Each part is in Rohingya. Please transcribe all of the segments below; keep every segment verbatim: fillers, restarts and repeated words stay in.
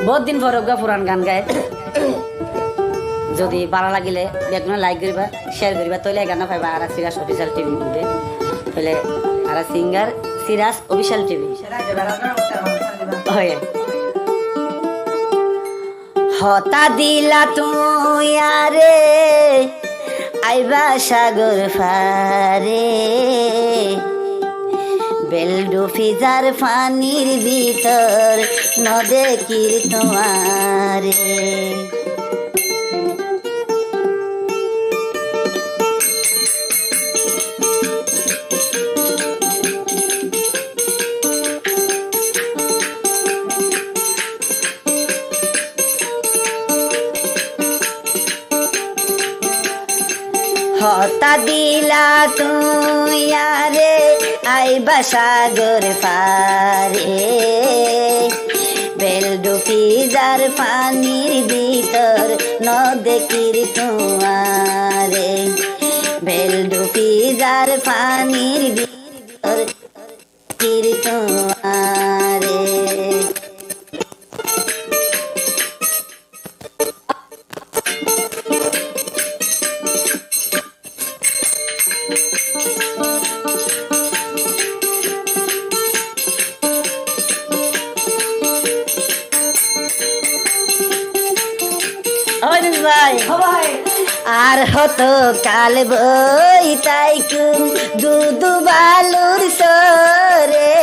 Bout din fore uggwá furan gan gair. Zodi bála lagile beggúne like goriba, share goriba, tóile e gan faiba añára Siraj Official TV modde. Tóile añára singer Siraj Official TV. Ói. Hotá dila tuñí añáre, aiba sagor fare. Bel dufi zar fanir bútor, no dekír tuáñre. Hotá dila tuñí añáre, aiba sagor fare. Bel dufi zar fanir bútor, no dekír tuáñre. Bel dufi zar fanir bútor, dekír tuáñre. Ói Rizvi bái. Ó bái. Ar hoto kal boi táikum dudu balur sóre.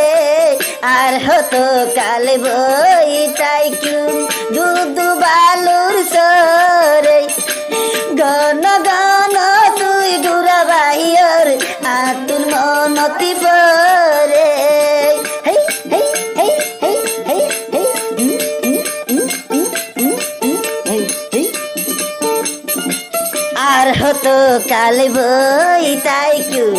Ar hoto kal boi táikum dudu balur sóre. Gono gono tui gura baiyór añtún monot fore. Hei, hei, hei, hei, hei, hei. Hei, hei. Ar hoto kal boi táikum.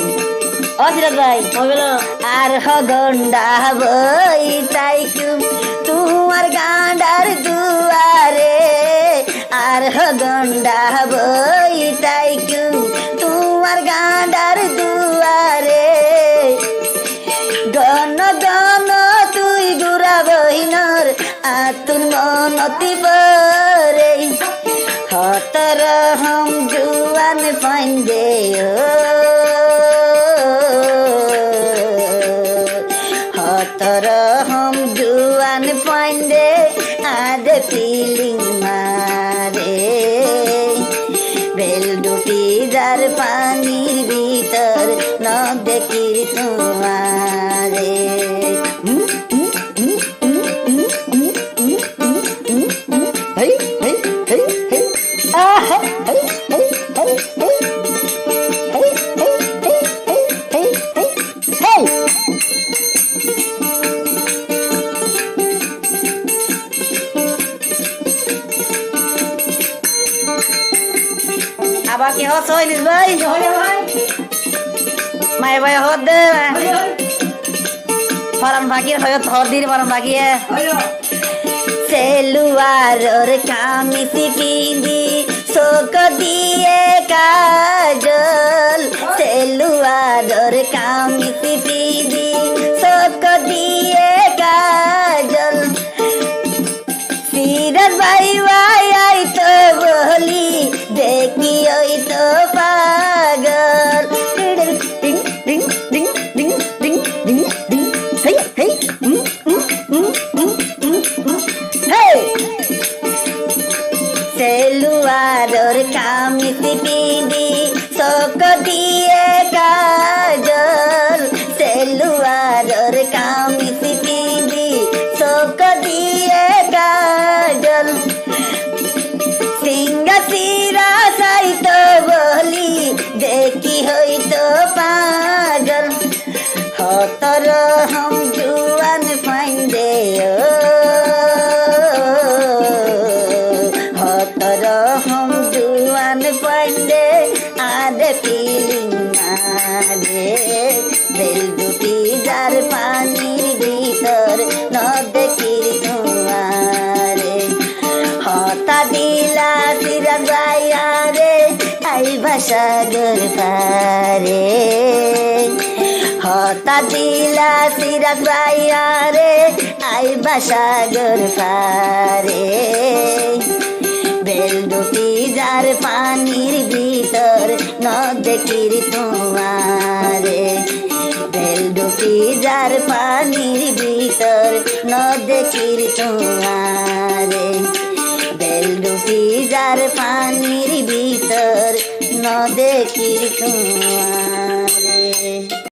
Ó Siraj bái, ó bolo. Ar ho gonda boi táikum tuáñr gañdar duare. Ar ho gonda boi táikum tuáñr gañdar duare. Gono gono tui gura boinor añtún monot fore. Hoto rohom juan fuainde ó, hoto rohom juan fuainde, añde filing mare. Bel dufi zar fanir bútor, no dekír tuáñre. Hei, hei, hei, hei. Aha, hei, hei, hei, hei. Hei, hei, hei, hei, hei, hei. Hei! Abar ki hoó, Soilis bái? Ói, ói. Maiya bái hoó de. Ói, ói. Foran fakir hoó, hoó dir foran fakir, e. Ói, ói. Seluwaror kamis findi, sók diye kajol. Seluwaror kamis findi, sók diye kajol. Siraj bái bái aito boli, deki óito pagol. Ding, ding, ding, ding, ding, ding, ding. Hei, hei. Mm, mm, mm, mm, mm, mm. Hei! Seluwaror kamis findi, sók diye kajol. Seluwaror kamis findi, sók diye kajol. Singa sira saito boli, deki óito pagol. Hoto rohom juan fuainde ó, hoto rohom juan fuainde, añde filing mare. Bel dufi zar fanir bútor, no dekír tuáñre. Hotá dila Siraj bái añáre, aiba sagor fare. Hotá Tatila sirak báiyare, aibá sagor fare. Bel dhufi zar fanir bítor, no dekír tuáñre. Bel dhufi zar fanir bítor, no dekír tuáñre. Bel dhufi zar fanir bítor, no dekír tuáñre.